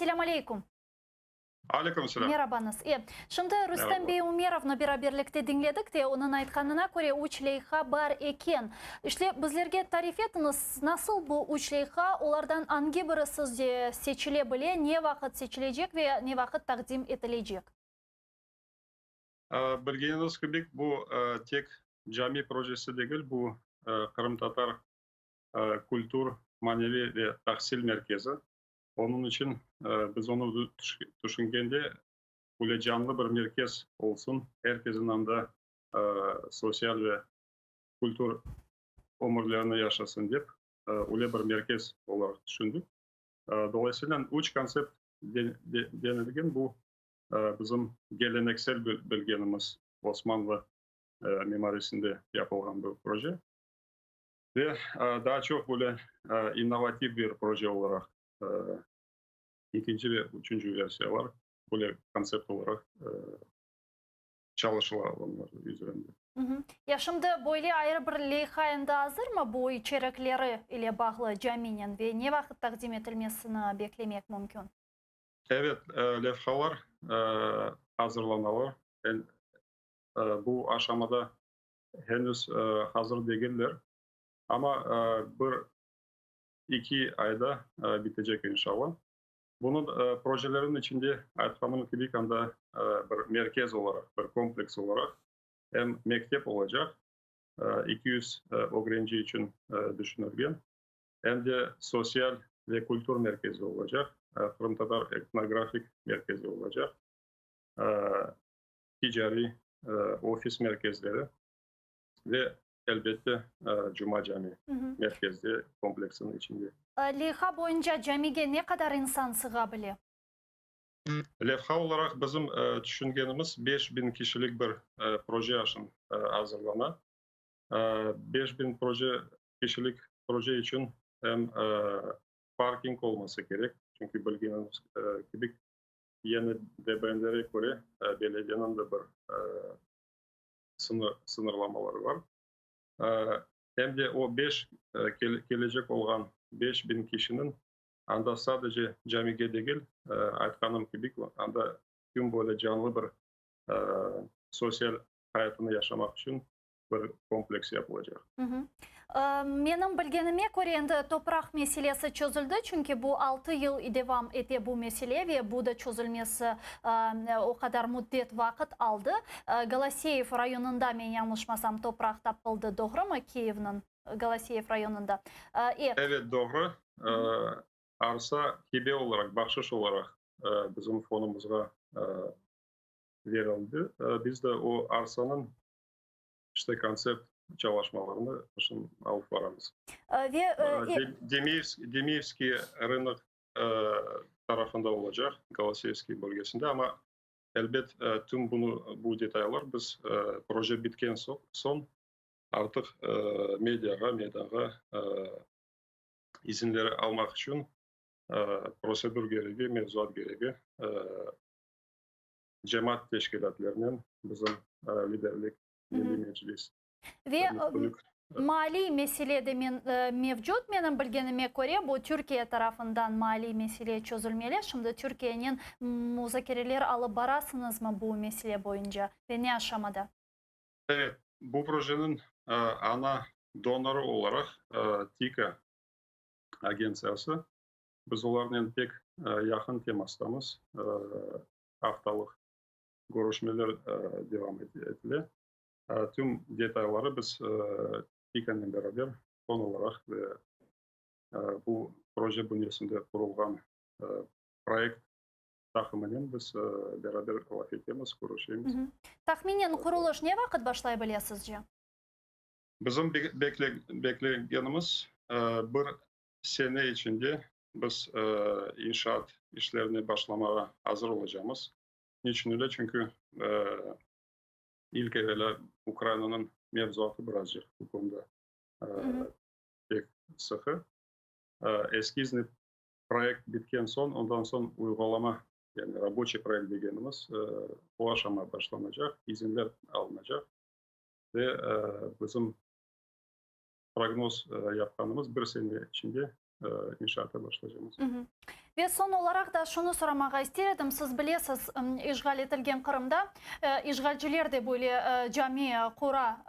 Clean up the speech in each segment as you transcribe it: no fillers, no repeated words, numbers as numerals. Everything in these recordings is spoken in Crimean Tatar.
Selâm aleyküm. Aleyküm selâm. Merabañız. Şimdi Rustem bey Umerovnı beraberlikte diñledik de, onıñ aytqanına köre, üç leyha bar eken. İşte, bizlerge tarif etiñiz, nasıl bu üç leyha, olardan angi biri sizce seçile bile, ne vaqıt seçilecek ve ne vaqıt taqdim etilecek? Bilgeniñiz kibi, bu tek cami projesi degil, bu qırımtatar kültür, maneviy ve tahsil merkezi. Onıñ içün biz onı tüşüngende, böyle canlı bir merkez olsun, er kesin anda sosyal ve kültür ömürlerini yaşasın dep, öyle bir merkez olaraq tüşündik. Dolayısıyla, üç kontsept denilgen, bu bizim geleneksel bilgenimiz Osmanlı mimarisinde yapılğan bir proje. Ve daa çoq böyle innovativ bir proje olaraq ekinci ve üçünci versiyalar böyle kontsept olaraq çalışıla onlar üzerinde. Ya şimdi böyle ayrı bir leyha endi azırmı bu içerikleri ile bağlı caminen ve ne vaqıt taqdim etilmesini beklemek mümkün? Evet, levhalar azırlanalar. Bu aşamada henüz hazır degiller, amma bir, eki ayda bitecek inşallah. Bunıñ projelerniñ içinde, aytqanım kibi, anda bir merkez olaraq, bir kompleks olaraq em mektep olacaq, 200 ögrenci içün düşünilgen, em de sosyal ve kültür merkezi olacaq, qırımtatar etnografik merkezi olacaq, ticariy ofis merkezleri ve, elbette, Cuma cami merkezde, kompleksiniñ içinde. Leyha boyunca camige ne qadar insan sığa bile? Levha olaraq bizim tüşüngenimiz 5000 kişilik bir proje azırlana. 5000 proje kişilik proje içün em parking olması kerek, çünki bilgeniñiz kibi, Yeni DBNlere köre, belediyeniñ de bir sıñırlamaları bar. Em de o beş kelecek olğan 5000 kişiniñ anda sadece camige degil, aytqanım kibi, anda tüm böyle canlı bir sosyal hayatını yaşamaq içün bir kompleks yapılacaq. Menim bilgenime köre, endi topraq meselesi çözüldi, çünki bu 6 yıl devam ete bu mesele ve bu da çözülmesi o qadar müddet vaqıt aldı. Goloseyev rayonında, men yañlışmasam, topraq tapıldı, doğrumı, Kiyevniñ Goloseyev rayonında? Evet, doğru. Arsa hibe olaraq, bahşış olaraq bizim fonumızğa berildi. Biz de o arsanıñ işte kontsept çalışmalarını şimdi alıp baramız. Ve Demiyevskiy rınok tarafında olacaq, Goloseyevskiy bölgesinde, amma elbet tüm bunı, bu detaylar biz proje bitken soñ artıq mediağa, meydanğa izinleri almaq içün prosedur keregi, mevzuat keregi cemaat teşkilâtlerinen bizim liderlik, Milliy Meclis. Ve maliy mesele de mevcut, menim bilgenime köre, bu Türkiye tarafından maliy mesele çözülmeli. Şimdi Türkiyenen muzakereler alıp barasıñızmı bu mesele boyunca ve ne aşamada? Evet, bu projeniñ ana donorı olaraq TİKA agentsiyası. Biz olarnen pek yaqın temastamız, aftalıq körüşmeler devam etile. Tüm detayları biz TİKAnen beraber fon olaraq ve bu proje bünyesinde qurulğan proyekt taqımınen biz beraber laf etemiz, körüşemiz. Tahminen qurulış ne vaqıt başlay bile sizce? Bizim beklegenimiz bir sene içinde biz inşaat işlerine başlamağa azır olacamız. Niçün öyle? Çünki ilk evelâ Ukrainanıñ mevzuatı birazcıq bu konuda pek sıqı. Eskiznıy proyekt bitken soñ, ondan soñ uyğulama, yani raboçiy proyekt degenimiz, o aşama başlanacaq, izinler alınacaq ve bizim prognoz yapqanımız bir sene içinde inşaata başlaycamız. Ve Ve soñ olaraq da şunı soramağa ister edim, siz bilesiz, işğal etilgen Qırımda işğalciler de böyle cami qura,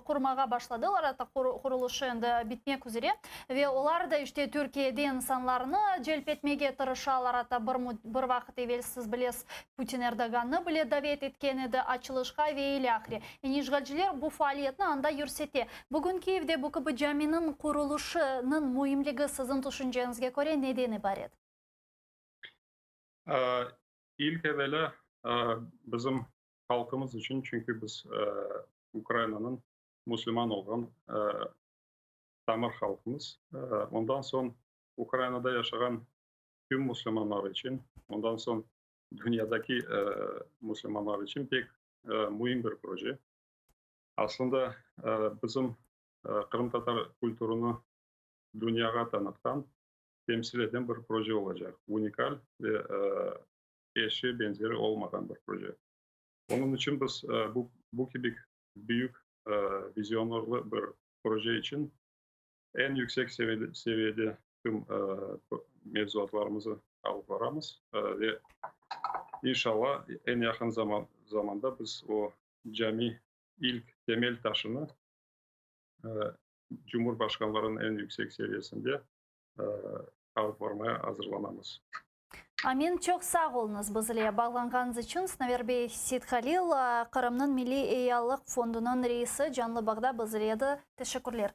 qurmağa başladılar, atta qurulışı endi bitmek üzre, ve olar da işte Türkiyede insanlarnı celp etmege tırışalar, atta bir bir vaqıt evel siz bilesiz, Putin Erdogannı bile davet etken edi açılışqa ve ilâhre. Yani işğalciler bu faaliyetni anda yürsete. Bugün Kiyevde bu kibi caminiñ qurulışınıñ müimligi siziñ tüşünceñizge köre neden ibaret? İlk evelâ bizim halqımız içün, çünki biz Ukrainanıñ musulman olğan tamır halqımız. Ondan soñ Ukrainada yaşağan tüm musulmanlar içün, ondan soñ dünyadaki musulmanlar içün pek müim bir proje. Aslında bizim qırımtatar kültürüni dünyağa tanıtqan, temsil eden bir proje olacaq. Unikal ve eşi, benzeri olmağan bir proje. Onıñ içün biz bu, bu kibi büyük vizionerlı bir proje içün eñ yüksek seviyede tüm mevzuatlarımızı alıp baramız ve inşallah eñ yaqın zamanda biz o cami ilk temel taşını Cumhurbaşqanlarınıñ eñ yüksek seviyesinde alıp barmaya azırlanamız. Amin. Çoq sağ oluñız bizle bağlanğanıñız içün. Sinaver bey Seythalil, Qırımnıñ Milliy Eyalıq Fondunıñ reisi canlı bağda bizle edi. Teşekkürler.